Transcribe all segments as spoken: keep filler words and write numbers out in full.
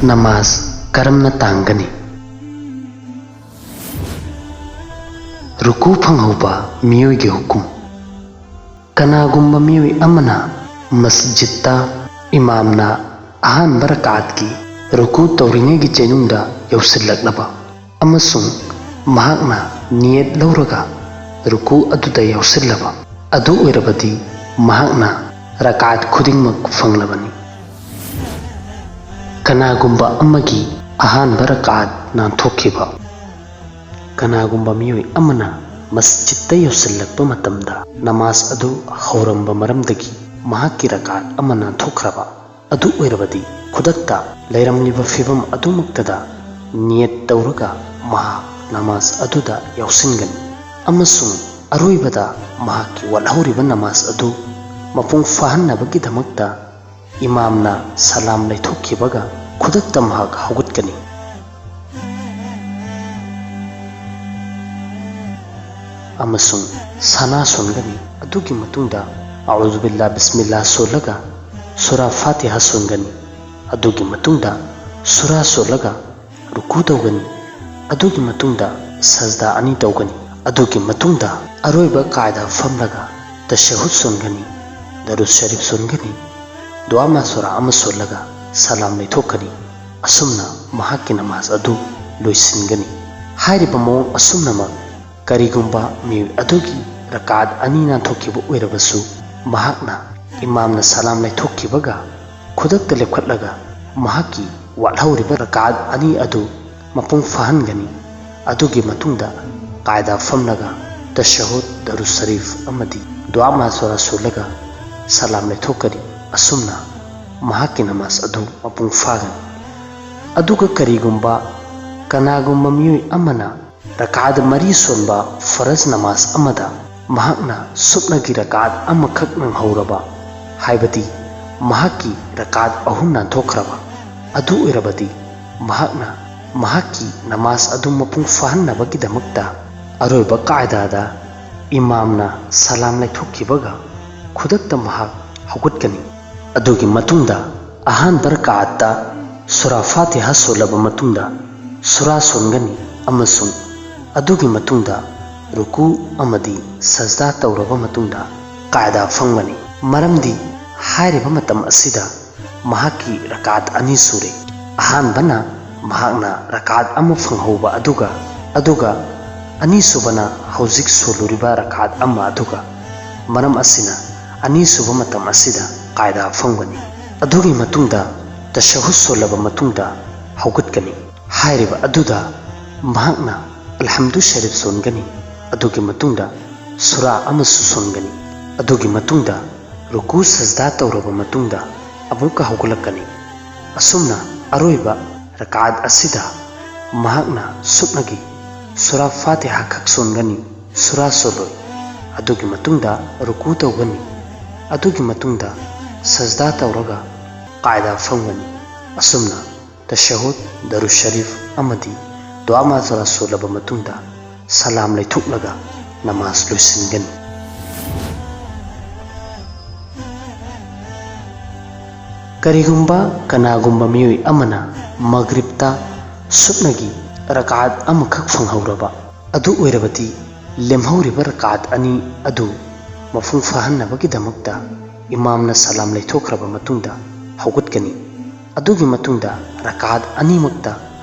ꯅꯃꯥꯖ ꯀꯔꯝꯅ ꯇꯥꯡꯒꯅꯤ? ꯔꯨꯀꯨ ꯐꯪꯍꯧꯕ ꯃꯤꯑꯣꯏꯒꯤ ꯍꯨꯀꯨꯝ꯫ ꯀꯅꯥꯒꯨꯝꯕ ꯃꯤꯑꯣꯏ ꯑꯃꯅ ꯃꯁꯖꯤꯗꯇ ꯏꯃꯥꯝꯅ ꯑꯍꯥꯟꯕ ꯔꯀꯥꯠꯀꯤ ꯔꯨꯀꯨ ꯇꯧꯔꯤꯉꯩꯒꯤ ꯆꯩꯅꯨꯡꯗ ꯌꯧꯁꯤꯜꯂꯛꯂꯕ ꯑꯃꯁꯨꯡ ꯃꯍꯥꯛꯅ ꯅꯤꯌꯠ ꯂꯧꯔꯒ ꯔꯨꯀꯨ ꯑꯗꯨꯗ ꯌꯥꯎꯁꯤꯜꯂꯕ ꯑꯗꯨ ꯑꯣꯏꯔꯕꯗꯤ, ꯃꯍꯥꯛꯅ ꯔꯀꯥꯠ ꯈꯨꯗꯤꯡꯃꯛ ꯐꯪꯂꯕꯅꯤ꯫ ꯀꯅꯥꯒꯨꯝꯕ ꯑꯃꯒꯤ ꯑꯍꯥꯟꯕ ꯔꯀꯥꯠ ꯅꯥꯟꯊꯣꯛꯈꯤꯕ꯫ ꯀꯅꯥꯒꯨꯝꯕ ꯃꯤꯑꯣꯏ ꯑꯃꯅ ꯃꯁꯖꯤꯗꯇ ꯌꯧꯁꯤꯜꯂꯛꯄ ꯃꯇꯝꯗ ꯅꯃꯥꯖ ꯑꯗꯨ ꯍꯧꯔꯝꯕ ꯃꯔꯝꯗꯒꯤ ꯃꯍꯥꯛꯀꯤ ꯔꯀꯥꯠ ꯑꯃ ꯅꯥꯟꯊꯣꯛꯈ꯭ꯔꯕ ꯑꯗꯨ ꯑꯣꯏꯔꯕꯗꯤ, ꯈꯨꯗꯛꯇ ꯂꯩꯔꯝꯂꯤꯕ ꯐꯤꯚꯝ ꯑꯗꯨꯃꯛꯇꯗ ꯅꯤꯌꯠ ꯇꯧꯔꯒ ꯃꯍꯥꯛ ꯅꯃꯥꯖ ꯑꯗꯨꯗ ꯌꯥꯎꯁꯤꯟꯒꯅꯤ ꯑꯃꯁꯨꯡ ꯑꯔꯣꯏꯕꯗ ꯃꯍꯥꯛꯀꯤ ꯋꯥꯠꯍꯧꯔꯤꯕ ꯅꯃꯥꯖ ꯑꯗꯨ ꯃꯄꯨꯡ ꯐꯥꯍꯟꯅꯕꯒꯤꯗꯃꯛꯇ ꯏꯃꯥꯝꯅ ꯁꯂꯥꯝ ꯂꯩꯊꯣꯛꯈꯤꯕꯒ ꯈꯨꯗꯛꯇ ꯃꯍꯥꯛ ꯍꯧꯒꯠꯀꯅꯤ ꯑꯃꯁꯨꯡ ꯁꯅꯥ ꯁꯣꯟꯒꯅꯤ꯫ ꯑꯗꯨꯒꯤ ꯃꯇꯨꯡꯗ ꯑꯎꯖꯨ ꯕꯤꯜꯂꯥ ꯕꯤꯁꯃꯤꯜꯂꯥ ꯁꯣꯜꯂꯒ ꯁꯨꯔꯥ ꯐꯥꯇꯤꯍꯥ ꯁꯣꯟꯒꯅꯤ꯫ ꯑꯗꯨꯒꯤ ꯃꯇꯨꯡꯗ ꯁꯨꯔꯥ ꯁꯣꯜꯂꯒ ꯔꯨꯀꯨ ꯇꯧꯒꯅꯤ꯫ ꯑꯗꯨꯒꯤ ꯃꯇꯨꯡꯗ ꯁꯖꯗꯥ ꯑꯅꯤ ꯇꯧꯒꯅꯤ꯫ ꯑꯗꯨꯒꯤ ꯃꯇꯨꯡꯗ ꯑꯔꯣꯏꯕ ꯀꯥꯏꯗ ꯐꯝꯂꯒ ꯇꯁꯍꯨꯗ ꯁꯣꯟꯒꯅꯤ, ꯗꯔꯨꯗ ꯁꯔꯤꯐ ꯁꯣꯟꯒꯅꯤ, ꯗꯨꯑꯥ ꯃꯥꯁꯨꯔꯥ ꯑꯃ ꯁꯣꯜꯂꯒ ꯁꯂꯥꯝ ꯂꯩꯊꯣꯛꯀꯅꯤ꯫ ꯑꯁꯨꯝꯅ ꯃꯍꯥꯛꯀꯤ ꯅꯃꯥꯖ ꯑꯗꯨ ꯂꯣꯏꯁꯤꯟꯒꯅꯤ꯫ ꯍꯥꯏꯔꯤꯕ ꯃꯑꯣꯡ ꯑꯁꯨꯝꯅꯃꯛ ꯀꯔꯤꯒꯨꯝꯕ ꯃꯤꯑꯣꯏ ꯑꯗꯨꯒꯤ ꯔꯀꯥꯠ ꯑꯅꯤ ꯅꯥꯟꯊꯣꯛꯈꯤꯕ ꯑꯣꯏꯔꯕꯁꯨ, ꯃꯍꯥꯛꯅ ꯏꯃꯥꯝꯅ ꯁꯂꯥꯝ ꯂꯩꯊꯣꯛꯈꯤꯕꯒ ꯈꯨꯗꯛꯇ ꯂꯦꯞꯈꯠꯂꯒ ꯃꯍꯥꯛꯀꯤ ꯋꯥꯠꯍꯧꯔꯤꯕ ꯔꯀꯥꯠ ꯑꯅꯤ ꯑꯗꯨ ꯃꯄꯨꯡ ꯐꯥꯍꯟꯒꯅꯤ꯫ ꯑꯗꯨꯒꯤ ꯃꯇꯨꯡꯗ ꯀꯥꯏꯗ ꯐꯝꯂꯒ ꯇꯁꯍꯨꯗ, ꯗꯔꯨꯗ ꯁꯔꯤꯐ ꯑꯃꯗꯤ ꯗꯨꯑꯥ ꯃꯥꯁꯨꯔꯥ ꯁꯣꯜꯂꯒ ꯁꯂꯥꯝ ꯂꯩꯊꯣꯛꯀꯅꯤ꯫ ꯑꯁꯨꯝꯅ ꯃꯍꯥꯛꯀꯤ ꯅꯃꯥꯖ ꯑꯗꯨ ꯃꯄꯨꯡ ꯐꯥꯒꯅꯤ꯫ ꯑꯗꯨꯒ ꯀꯔꯤꯒꯨꯝꯕ ꯀꯅꯥꯒꯨꯝꯕ ꯃꯤꯑꯣꯏ ꯑꯃꯅ ꯔꯀꯥꯠ ꯃꯔꯤ ꯁꯣꯟꯕ ꯐꯔꯖ ꯅꯃꯥꯖ ꯑꯃꯗ ꯃꯍꯥꯛꯅ ꯁꯨꯞꯅꯒꯤ ꯔꯀꯥꯠ ꯑꯃꯈꯛ ꯅꯪꯍꯧꯔꯕ, ꯍꯥꯏꯕꯗꯤ ꯃꯍꯥꯛꯀꯤ ꯔꯀꯥꯠ ꯑꯍꯨꯝ ꯅꯥꯟꯊꯣꯛꯈ꯭ꯔꯕ ꯑꯗꯨ ꯑꯣꯏꯔꯕꯗꯤ, ꯃꯍꯥꯛꯅ ꯃꯍꯥꯛꯀꯤ ꯅꯃꯥꯖ ꯑꯗꯨ ꯃꯄꯨꯡ ꯐꯥꯍꯟꯅꯕꯒꯤꯗꯃꯛꯇ ꯑꯔꯣꯏꯕ ꯀꯥꯏꯗꯥꯗ ꯏꯃꯥꯝꯅ ꯁꯂꯥꯝ ꯂꯩꯊꯣꯛꯈꯤꯕꯒ ꯈꯨꯗꯛꯇ ꯃꯍꯥꯛ ꯍꯧꯒꯠꯀꯅꯤ꯫ ꯑꯗꯨꯒꯤ ꯃꯇꯨꯡꯗ ꯑꯍꯥꯟꯕ ꯔꯀꯥꯠꯇ ꯁꯨꯔꯥ ꯐꯥꯇꯤꯍꯥ ꯁꯣꯜꯂꯕ ꯃꯇꯨꯡꯗ ꯁꯨꯔꯥ ꯁꯣꯟꯒꯅꯤ ꯑꯃꯁꯨꯡ ꯑꯗꯨꯒꯤ ꯃꯇꯨꯡꯗ ꯔꯨꯀꯨ ꯑꯃꯗꯤ ꯁꯖꯗꯥ ꯇꯧꯔꯕ ꯃꯇꯨꯡꯗ ꯀꯥꯏꯗꯥ ꯐꯝꯒꯅꯤ꯫ ꯃꯔꯝꯗꯤ ꯍꯥꯏꯔꯤꯕ ꯃꯇꯝ ꯑꯁꯤꯗ ꯃꯍꯥꯛꯀꯤ ꯔꯀꯥꯠ ꯑꯅꯤ ꯁꯨꯔꯦ꯫ ꯑꯍꯥꯟꯕꯅ ꯃꯍꯥꯛꯅ ꯔꯀꯥꯠ ꯑꯃ ꯐꯪꯍꯧꯕ ꯑꯗꯨꯒ, ꯑꯗꯨꯒ ꯑꯅꯤꯁꯨꯕꯅ ꯍꯧꯖꯤꯛ ꯁꯣꯜꯂꯨꯔꯤꯕ ꯔꯀꯥꯠ ꯑꯃ ꯑꯗꯨꯒ꯫ ꯃꯔꯝ ꯑꯁꯤꯅ ꯑꯅꯤꯁꯨꯕ ꯃꯇꯝ ꯑꯁꯤꯗ ꯀꯥꯏꯗꯥ ꯐꯝꯒꯅꯤ꯫ ꯑꯗꯨꯒꯤ ꯃꯇꯨꯡꯗ ꯇꯁꯍꯨꯗ ꯁꯣꯜꯂꯕ ꯃꯇꯨꯡꯗ ꯍꯧꯒꯠꯀꯅꯤ꯫ ꯍꯥꯏꯔꯤꯕ ꯑꯗꯨꯗ ꯃꯍꯥꯛꯅ ꯑꯜꯍꯝꯗꯨ ꯁꯔꯤꯐ ꯁꯣꯟꯒꯅꯤ꯫ ꯑꯗꯨꯒꯤ ꯃꯇꯨꯡꯗ ꯁꯨꯔꯥ ꯑꯃꯁꯨ ꯁꯣꯟꯒꯅꯤ꯫ ꯑꯗꯨꯒꯤ ꯃꯇꯨꯡꯗ ꯔꯨꯀꯨ ꯁꯖꯗꯥ ꯇꯧꯔꯕ ꯃꯇꯨꯡꯗ ꯑꯃꯨꯛꯀ ꯍꯧꯒꯠꯂꯛꯀꯅꯤ꯫ ꯑꯁꯨꯝꯅ ꯑꯔꯣꯏꯕ ꯔꯀꯥꯠ ꯑꯁꯤꯗ ꯃꯍꯥꯛꯅ ꯁꯨꯞꯅꯒꯤ ꯁꯨꯔꯥ ꯐꯥꯇꯤꯍꯥ ꯈꯛ ꯁꯣꯟꯒꯅꯤ, ꯁꯨꯔꯥ ꯁꯣꯜꯂꯣꯏ꯫ ꯑꯗꯨꯒꯤ ꯃꯇꯨꯡꯗ ꯔꯨꯀꯨ ꯇꯧꯒꯅꯤ꯫ ꯑꯗꯨꯒꯤ ꯃꯇꯨꯡꯗ ꯁꯖꯗꯥ ꯇꯧꯔꯒ ꯀꯥꯏꯗꯥ ꯐꯝꯒꯅꯤ꯫ ꯑꯁꯨꯝꯅ ꯇꯁꯍꯨꯗ, ꯗꯔꯨ ꯁꯔꯤꯐ ꯑꯃꯗꯤ ꯗꯨꯋꯥ ꯃꯥꯖꯨꯔꯥ ꯁꯣꯜꯂꯕ ꯃꯇꯨꯡꯗ ꯁꯂꯥꯝ ꯂꯩꯊꯣꯛꯂꯒ ꯅꯃꯥꯖ ꯂꯣꯏꯁꯤꯟꯒꯅꯤ꯫ ꯀꯔꯤꯒꯨꯝꯕ ꯀꯅꯥꯒꯨꯝꯕ ꯃꯤꯑꯣꯏ ꯑꯃꯅ ꯃꯒ꯭ꯔꯤꯕꯇ ꯁꯨꯞꯅꯒꯤ ꯔꯀꯥꯠ ꯑꯃꯈꯛ ꯐꯪꯍꯧꯔꯕ ꯑꯗꯨ ꯑꯣꯏꯔꯕꯗꯤ, ꯂꯦꯝꯍꯧꯔꯤꯕ ꯔꯀꯥꯠ ꯑꯅꯤ ꯑꯗꯨ ꯃꯄꯨꯡ ꯐꯥꯍꯟꯅꯕꯒꯤꯗꯃꯛꯇ ꯏꯃꯥꯝꯅ ꯁꯂꯥꯝ ꯂꯩꯊꯣꯛꯈ꯭ꯔꯕ ꯃꯇꯨꯡꯗ ꯍꯧꯒꯠꯀꯅꯤ꯫ ꯑꯗꯨꯒꯤ ꯃꯇꯨꯡꯗ ꯔꯀꯥꯠ ꯑꯅꯤꯃꯛꯇ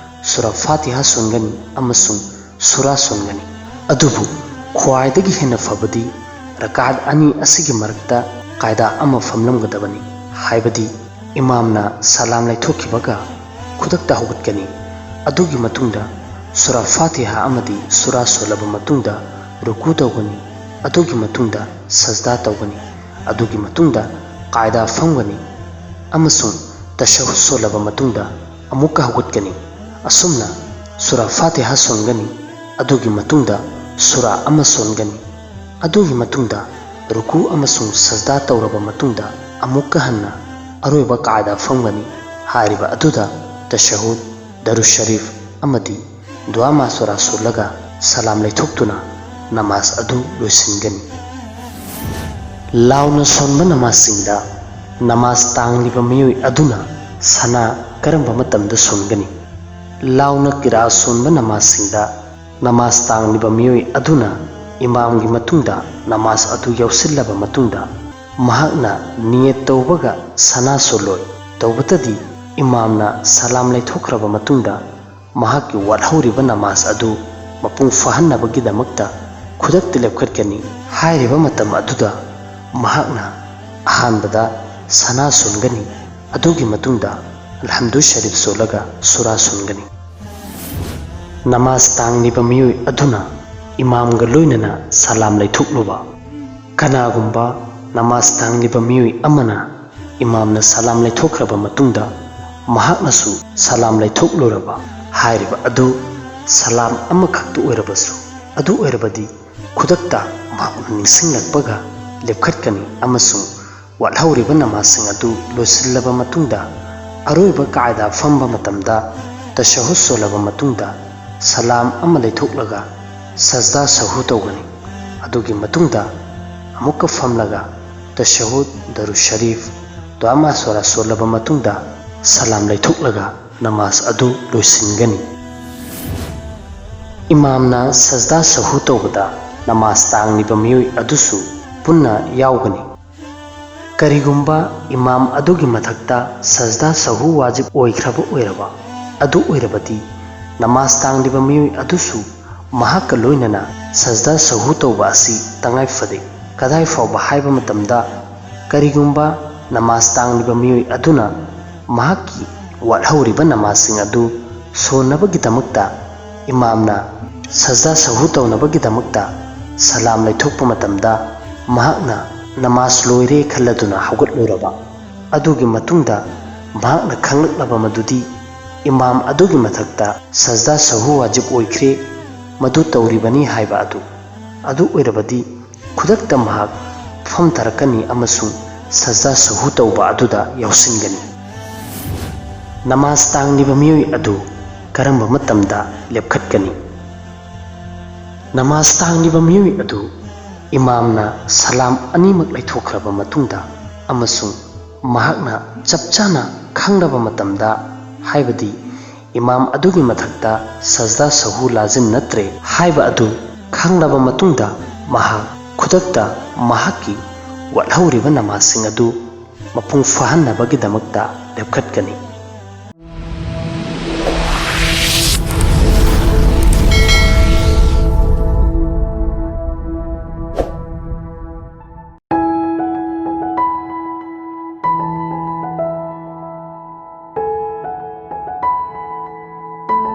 ꯁꯨꯔꯥ ꯐꯥꯇꯤꯍꯥ ꯁꯣꯟꯒꯅꯤ ꯑꯃꯁꯨꯡ ꯁꯨꯔꯥ ꯁꯣꯟꯒꯅꯤ꯫ ꯑꯗꯨꯕꯨ ꯈ꯭ꯋꯥꯏꯗꯒꯤ ꯍꯦꯟꯅ ꯐꯕꯗꯤ ꯔꯀꯥꯠ ꯑꯅꯤ ꯑꯁꯤꯒꯤ ꯃꯔꯛꯇ ꯀꯥꯏꯗꯥ ꯑꯃ ꯐꯝꯂꯝꯒꯗꯕꯅꯤ, ꯍꯥꯏꯕꯗꯤ ꯏꯃꯥꯝꯅ ꯁꯂꯥꯝ ꯂꯩꯊꯣꯛꯈꯤꯕꯒ ꯈꯨꯗꯛꯇ ꯍꯧꯒꯠꯀꯅꯤ꯫ ꯑꯗꯨꯒꯤ ꯃꯇꯨꯡꯗ ꯁꯨꯔꯥ ꯐꯥꯇꯤꯍꯥ ꯑꯃꯗꯤ ꯁꯨꯔꯥ ꯁꯣꯜꯂꯕ ꯃꯇꯨꯡꯗ ꯔꯨꯀꯨ ꯇꯧꯒꯅꯤ꯫ ꯑꯗꯨꯒꯤ ꯃꯇꯨꯡꯗ ꯁꯖꯗꯥ ꯇꯧꯒꯅꯤ꯫ ꯑꯗꯨꯒꯤ ꯃꯇꯨꯡꯗ ꯀꯥꯏꯗꯥ ꯐꯝꯒꯅꯤ ꯑꯃꯁꯨꯡ ꯇꯁꯍꯨꯗ ꯁꯣꯜꯂꯕ ꯃꯇꯨꯡꯗ ꯑꯃꯨꯛꯀ ꯍꯧꯒꯠꯀꯅꯤ꯫ ꯑꯁꯨꯝꯅ ꯁꯨꯔꯥ ꯐꯥꯇꯤꯍꯥ ꯁꯣꯟꯒꯅꯤ꯫ ꯑꯗꯨꯒꯤ ꯃꯇꯨꯡꯗ ꯁꯨꯔꯥ ꯑꯃ ꯁꯣꯟꯒꯅꯤ꯫ ꯑꯗꯨꯒꯤ ꯃꯇꯨꯡꯗ ꯔꯨꯀꯨ ꯑꯃꯁꯨꯡ ꯁꯖꯗꯥ ꯇꯧꯔꯕ ꯃꯇꯨꯡꯗ ꯑꯃꯨꯛꯀ ꯍꯟꯅ ꯑꯔꯣꯏꯕ ꯀꯥꯏꯗꯥ ꯐꯝꯒꯅꯤ꯫ ꯍꯥꯏꯔꯤꯕ ꯑꯗꯨꯗ ꯇꯁꯍꯨꯗ, ꯗꯔꯨ ꯁꯔꯤꯐ ꯑꯃꯗꯤ ꯗꯨꯋꯥ ꯃꯥꯖꯨꯔꯥ ꯁꯣꯜꯂꯒ ꯁꯂꯥꯝ ꯂꯩꯊꯣꯛꯇꯨꯅ ꯅꯃꯥꯖ ꯑꯗꯨ ꯂꯣꯏꯁꯤꯟꯒꯅꯤ꯫ ꯂꯥꯎꯅ ꯁꯣꯟꯕ ꯅꯃꯥꯖꯁꯤꯡꯗ ꯅꯃꯥꯖ ꯇꯥꯡꯂꯤꯕ ꯃꯤꯑꯣꯏ ꯑꯗꯨꯅ ꯁꯅꯥ ꯀꯔꯝꯕ ꯃꯇꯝꯗ ꯁꯣꯟꯒꯅꯤ? ꯂꯥꯎꯅ ꯀꯤꯔꯥ ꯁꯣꯟꯕ ꯅꯃꯥꯖꯁꯤꯡꯗ ꯅꯃꯥꯖ ꯇꯥꯡꯂꯤꯕ ꯃꯤꯑꯣꯏ ꯑꯗꯨꯅ ꯏꯃꯥꯝꯒꯤ ꯃꯇꯨꯡꯗ ꯅꯃꯥꯖ ꯑꯗꯨ ꯌꯥꯎꯁꯤꯜꯂꯕ ꯃꯇꯨꯡꯗ ꯃꯍꯥꯛꯅ ꯅꯤꯌꯠ ꯇꯧꯕꯒ ꯁꯅꯥ ꯁꯣꯜꯂꯣꯏ꯫ ꯇꯧꯕꯇꯗꯤ ꯏꯃꯥꯝꯅ ꯁꯂꯥꯝ ꯂꯩꯊꯣꯛꯈ꯭ꯔꯕ ꯃꯇꯨꯡꯗ ꯃꯍꯥꯛꯀꯤ ꯋꯥꯠꯍꯧꯔꯤꯕ ꯅꯃꯥꯖ ꯑꯗꯨ ꯃꯄꯨꯡ ꯐꯥꯍꯟꯅꯕꯒꯤꯗꯃꯛꯇ ꯈꯨꯗꯛꯇ ꯂꯦꯞꯈꯠꯀꯅꯤ꯫ ꯍꯥꯏꯔꯤꯕ ꯃꯇꯝ ꯑꯗꯨꯗ ꯃꯍꯥꯛꯅ ꯑꯍꯥꯟꯕꯗ ꯁꯅꯥ ꯁꯣꯟꯒꯅꯤ, ꯑꯗꯨꯒꯤ ꯃꯇꯨꯡꯗ ꯑꯜꯍꯝꯗꯨ ꯁꯔꯤꯐ ꯁꯣꯜꯂꯒ ꯁꯨꯔꯥ ꯁꯣꯟꯒꯅꯤ꯫ ꯅꯃꯥꯖ ꯇꯥꯡꯂꯤꯕ ꯃꯤꯑꯣꯏ ꯑꯗꯨꯅ ꯏꯃꯥꯝꯒ ꯂꯣꯏꯅꯅ ꯁꯂꯥꯝ ꯂꯩꯊꯣꯛꯂꯨꯕ꯫ ꯀꯅꯥꯒꯨꯝꯕ ꯅꯃꯥꯖ ꯇꯥꯡꯂꯤꯕ ꯃꯤꯑꯣꯏ ꯑꯃꯅ ꯏꯃꯥꯝꯅ ꯁꯂꯥꯝ ꯂꯩꯊꯣꯛꯈ꯭ꯔꯕ ꯃꯇꯨꯡꯗ ꯃꯍꯥꯛꯅꯁꯨ ꯁꯂꯥꯝ ꯂꯩꯊꯣꯛꯂꯨꯔꯕ ꯍꯥꯏꯔꯤꯕ ꯑꯗꯨ ꯁꯂꯥꯝ ꯑꯃꯈꯛꯇ ꯑꯣꯏꯔꯕꯁꯨ, ꯑꯗꯨ ꯑꯣꯏꯔꯕꯗꯤ ꯈꯨꯗꯛꯇ ꯃꯍꯥꯛꯅ ꯅꯤꯡꯁꯤꯡꯂꯛꯄꯒ ꯂꯦꯞꯈꯠꯀꯅꯤ ꯑꯃꯁꯨꯡ ꯋꯥꯠꯍꯧꯔꯤꯕ ꯅꯃꯥꯖꯁꯤꯡ ꯑꯗꯨ ꯂꯣꯏꯁꯤꯜꯂꯕ ꯃꯇꯨꯡꯗ ꯑꯔꯣꯏꯕ ꯀꯥꯏꯗ ꯐꯝꯕ ꯃꯇꯝꯗ ꯇꯁꯍꯨꯗ ꯁꯣꯜꯂꯕ ꯃꯇꯨꯡꯗ ꯁꯂꯥꯝ ꯑꯃ ꯂꯩꯊꯣꯛꯂꯒ ꯁꯖꯗꯥ ꯁꯍꯨ ꯇꯧꯒꯅꯤ꯫ ꯑꯗꯨꯒꯤ ꯃꯇꯨꯡꯗ ꯑꯃꯨꯛꯀ ꯐꯝꯂꯒ ꯇꯁꯍꯨꯗ, ꯗꯔꯨ ꯁꯔꯤꯐ, ꯗꯨꯑꯥ ꯃꯥꯁꯣꯔꯥ ꯁꯣꯜꯂꯕ ꯃꯇꯨꯡꯗ ꯁꯂꯥꯝ ꯂꯩꯊꯣꯛꯂꯒ ꯅꯃꯥꯖ ꯑꯗꯨ ꯂꯣꯏꯁꯤꯟꯒꯅꯤ꯫ ꯏꯃꯥꯝꯅ ꯁꯖꯗꯥ ꯁꯍꯨ ꯇꯧꯕꯗ ꯅꯃꯥꯖ ꯇꯥꯡꯂꯤꯕ ꯃꯤꯑꯣꯏ ꯑꯗꯨꯁꯨ ꯄꯨꯟꯅ ꯌꯥꯎꯒꯅꯤ꯫ ꯀꯔꯤꯒꯨꯝꯕ ꯏꯃꯥꯝ ꯑꯗꯨꯒꯤ ꯃꯊꯛꯇ ꯁꯖꯗꯥ ꯁꯍꯨ ꯋꯥꯖꯤꯕ ꯑꯣꯏꯈ꯭ꯔꯕ ꯑꯣꯏꯔꯕ, ꯑꯗꯨ ꯑꯣꯏꯔꯕꯗꯤ ꯅꯃꯥꯖ ꯇꯥꯡꯂꯤꯕ ꯃꯤꯑꯣꯏ ꯑꯗꯨꯁꯨ ꯃꯍꯥꯛꯀ ꯂꯣꯏꯅꯅ ꯁꯖꯗꯥ ꯁꯍꯨ ꯇꯧꯕ ꯑꯁꯤ ꯇꯉꯥꯏ ꯐꯗꯦ꯫ ꯀꯗꯥꯏ ꯐꯥꯎꯕ ꯍꯥꯏꯕ ꯃꯇꯝꯗ, ꯀꯔꯤꯒꯨꯝꯕ ꯅꯃꯥꯖ ꯇꯥꯡꯂꯤꯕ ꯃꯤꯑꯣꯏ ꯑꯗꯨꯅ ꯃꯍꯥꯛꯀꯤ ꯋꯥꯠꯍꯧꯔꯤꯕ ꯅꯃꯥꯖꯁꯤꯡ ꯑꯗꯨ ꯁꯣꯟꯅꯕꯒꯤꯗꯃꯛꯇ ꯏꯃꯥꯝꯅ ꯁꯖꯗꯥ ꯁꯍꯨ ꯇꯧꯅꯕꯒꯤꯗꯃꯛꯇ ꯁꯂꯥꯝ ꯂꯩꯊꯣꯛꯄ ꯃꯇꯝꯗ ꯃꯍꯥꯛꯅ ꯅꯃꯥꯖ ꯂꯣꯏꯔꯦ ꯈꯜꯂꯗꯨꯅ ꯍꯧꯒꯠꯂꯨꯔꯕ, ꯑꯗꯨꯒꯤ ꯃꯇꯨꯡꯗ ꯃꯍꯥꯛꯅ ꯈꯪꯂꯛꯂꯕ ꯃꯗꯨꯗꯤ ꯏꯃꯥꯝ ꯑꯗꯨꯒꯤ ꯃꯊꯛꯇ ꯁꯖꯗꯥ ꯁꯍꯨ ꯋꯥꯖꯤꯕ ꯑꯣꯏꯈ꯭ꯔꯦ, ꯃꯗꯨ ꯇꯧꯔꯤꯕꯅꯤ ꯍꯥꯏꯕ ꯑꯗꯨ, ꯑꯗꯨ ꯑꯣꯏꯔꯕꯗꯤ ꯈꯨꯗꯛꯇ ꯃꯍꯥꯛ ꯐꯝꯊꯔꯛꯀꯅꯤ ꯑꯃꯁꯨꯡ ꯁꯖꯗꯥ ꯁꯍꯨ ꯇꯧꯕ ꯑꯗꯨꯗ ꯌꯥꯎꯁꯤꯟꯒꯅꯤ꯫ ꯅꯃꯥꯖ ꯇꯥꯡꯂꯤꯕ ꯃꯤꯑꯣꯏ ꯑꯗꯨ ꯀꯔꯝꯕ ꯃꯇꯝꯗ ꯂꯦꯞꯈꯠꯀꯅꯤ? ꯅꯃꯥꯖ ꯇꯥꯡꯂꯤꯕ ꯃꯤꯑꯣꯏ ꯑꯗꯨ ꯏꯃꯥꯝꯅ ꯁꯂꯥꯝ ꯑꯅꯤꯃꯛ ꯂꯩꯊꯣꯛꯈ꯭ꯔꯕ ꯃꯇꯨꯡꯗ ꯑꯃꯁꯨꯡ ꯃꯍꯥꯛꯅ ꯆꯞ ꯆꯥꯅ ꯈꯪꯂꯕ ꯃꯇꯝꯗ, ꯍꯥꯏꯕꯗꯤ ꯏꯃꯥꯝ ꯑꯗꯨꯒꯤ ꯃꯊꯛꯇ ꯁꯖꯗꯥ ꯁꯍꯨ ꯂꯥꯖꯤꯟꯅꯠꯇ꯭ꯔꯦ ꯍꯥꯏꯕ ꯑꯗꯨ ꯈꯪꯂꯕ ꯃꯇꯨꯡꯗ, ꯃꯍꯥꯛ ꯈꯨꯗꯛꯇ ꯃꯍꯥꯛꯀꯤ ꯋꯥꯠꯍꯧꯔꯤꯕ ꯅꯃꯥꯖꯁꯤꯡ ꯑꯗꯨ ꯃꯄꯨꯡ ꯐꯥꯍꯟꯅꯕꯒꯤꯗꯃꯛꯇ ꯂꯦꯞꯈꯠꯀꯅꯤ꯫